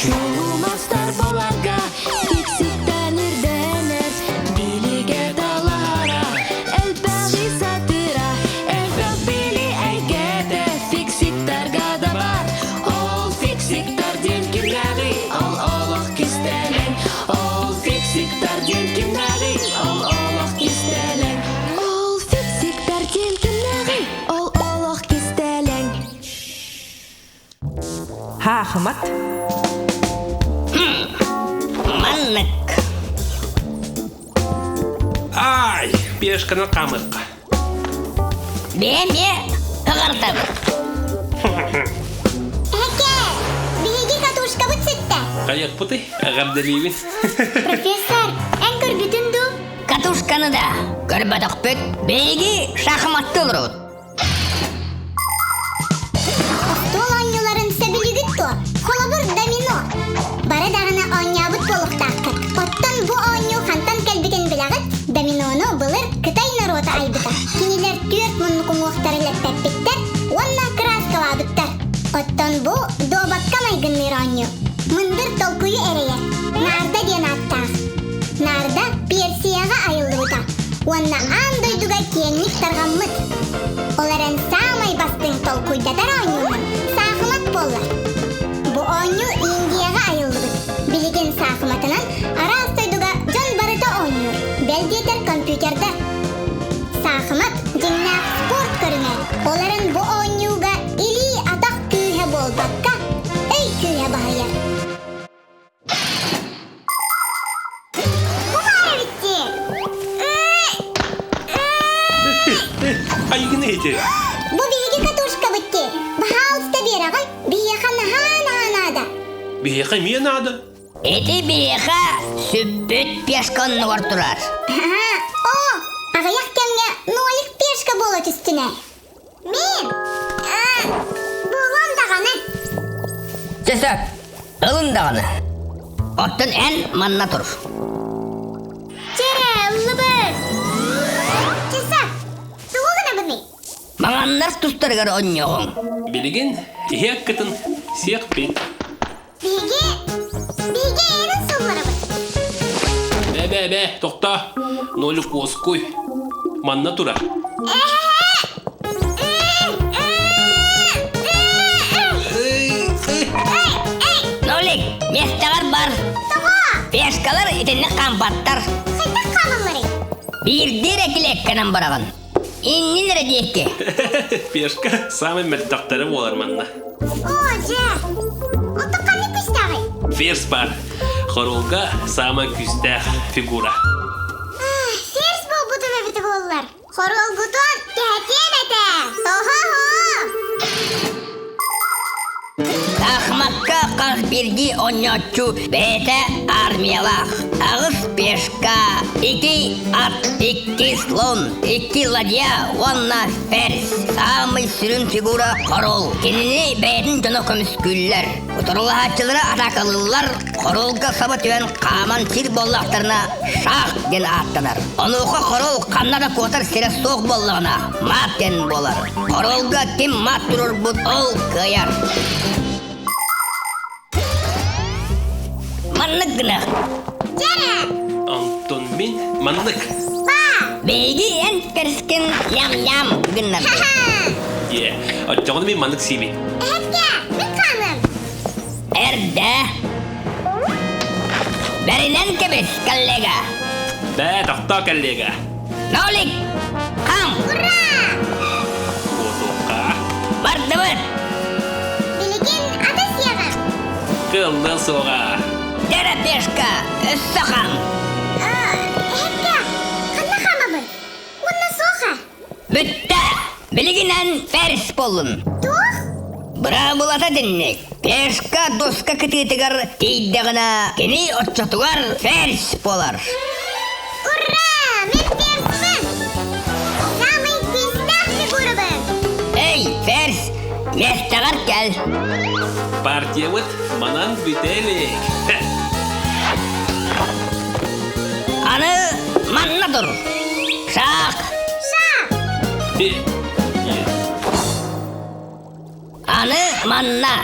Чулумастар баларга тиксиктэн үрдэнэр, билигэ талаһара, элбэҕи сатыыра, элбэх били эйгэтэ фиксиктарга да бар. Ол фиксиктар диэн кимнээҕий? Ол олох кистэлэҥ. Ол фиксиктар диэн кимнээҕий? Ол олох кистэлэҥ. Ол фиксиктар диэн кимнээҕий? Ол олох кистэлэҥ. Хаахымат. Маннык. Ай, пешканы хаамыахха. Бэйэ-бэйэ ыҕырдабыт. Эһэкэ, биһиги катушкабыт сүттэ. Хайыахпытый, эҕэрдэлиибин. Профессор, эн көрбүтүн дуу? Катушканы да көрбөтөхпүт. Биһиги шахматты олоробут. Остуол оонньууларын сөбүлүүгүт дуо? Холобур, домино. Бары даҕаны оонньообут буолуохтааххыт. Оттон бу оонньуу хантан кэлбитин билэҕит? Доминону былыр Кытай норуота айбыта. Кинилэр түөрт муннук уҥуохтары лэппэппиттэр уонна кырааскалаабыттар. Оттон бу дуобакка майгынныыр оонньуу. Мындыр толкуйу эрэйэр. Наарда диэн ааттаах. Наарда Персияҕа айыллыбыта уонна аан дойдуга киэҥник тарҕаммыт. Ол эрэн саамай бастыҥ толкуйдатар оонньуунан саахымат буоллар. Бу оонньуу Индияҕа айыллыбыт. Билигин саахыматынан араас дойдуга дьон барыта оонньуур, бэл диэтэр компьютердар. Саахымат дьиҥнээх спорт көрүҥэ. Ол эрэн бу оонньууга илии-атах күүһэ буолбакка, өй күүһэ баһыйар. Айгын эти. Бу биһиги катушкабыт дии. Баһаалыста биэрэҕин, биһиэхэ наһаа-наһаа наада. Биһиэхэ эмиэ наада. Ити биһиэхэ сүппүт пешка оннугар турар. О, аҕыйах кэмҥэ нолик пешка буола түстүнэ. Мин! Буолуом даҕаны. Чэ сөп, ылын даҕаны. Оттон эн манна тур. Чэрэ, ыллыбыт. Чэ сөп, тугу гынабыный? Маҥаннар тустарыгар онньоҕуҥ. Билигин иһи аккытын сиэхпит. Биһиги, биһиги эйэрин сылларабыт. Бэ-бэ-бэ, тохтоо. Нолик уоскуй. Манна турар. Нолик, миэстэҕэр бар. Пешкалар итинник хаампаттар. Хайдах хаамалларый? Биирдии эрэ килиэккэнэн бараҕын. Иннин эрэ диэки. Пешка самый мөлтөхтөрө буолар манна. Оо, дьэ! Оттон ханнык күүстээҕий? Ферзь бар. Хоруолга самай күүстээх фигура. Ферзь буолбутум эбитэ буоллар. Хоруолгутун кэһэтиэм этэ! Оһо-хо! Саахымакка хас биирдии оонньооччу бэйэтэ армиялаах. Аҕыс пешка, ики ат, икки слон, икки ладья уонна ферзь. Саамай сүрүн фигура хорол. Кинини бэйэтин дьоно көмүскүүллэр. Утарылаһааччылары атаакалыыллар, хоролго саба түһэн хааман сир буоллахтарына шах диэн ааттанар. Онуоха хорол ханна да куотар сирэ суох буоллаҕына, маат диэн буолар. Хоролго ким маат туруорбут, ол кыайар. Маннык гына. Дьэрэ! Онтон мин маннык. Биһиги эн кэрискин ням-ням гыннарбыт. Е, оччоҕуна мин маннык сиибин. Эһэккэ, мин хааным. Эрдэ. Бэринэн кэбис, коллега. Бээ, тохтоо, коллега. Нолик, хам. Ура! Буотуохха. Бардыбыт. Билигин аты сиэҕим. Кыллыа суоҕа. Терапешка, өссө хам. Эһэккэ, ханна хаамабын? Уонна суоха. Бүттэ. Билигин эн ферзь буоллун. Туох? Быраабылата итинник. Пешка доска кытыытыгар тиийдэҕинэ, кини оччотугар ферзь буолар. Ура! Мин ферзьпын! Самый күүстээх фигурабын! Эй, ферзь, миэстэҕэр кэл. Партиябыт манан бүтэ илик. Аны манна тур. Шах! Шах! Аны манна.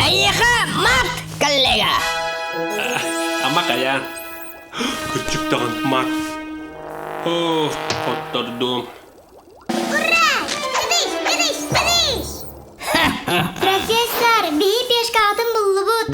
Эйиэхэ мат, коллега! Ама хайаан. Кырдьык даҕаны мат. Оо, хоттордум. Ура! Тыдыш, тыдыш, тыдыш! Профессор, биһи пешкаҕытын буллубут.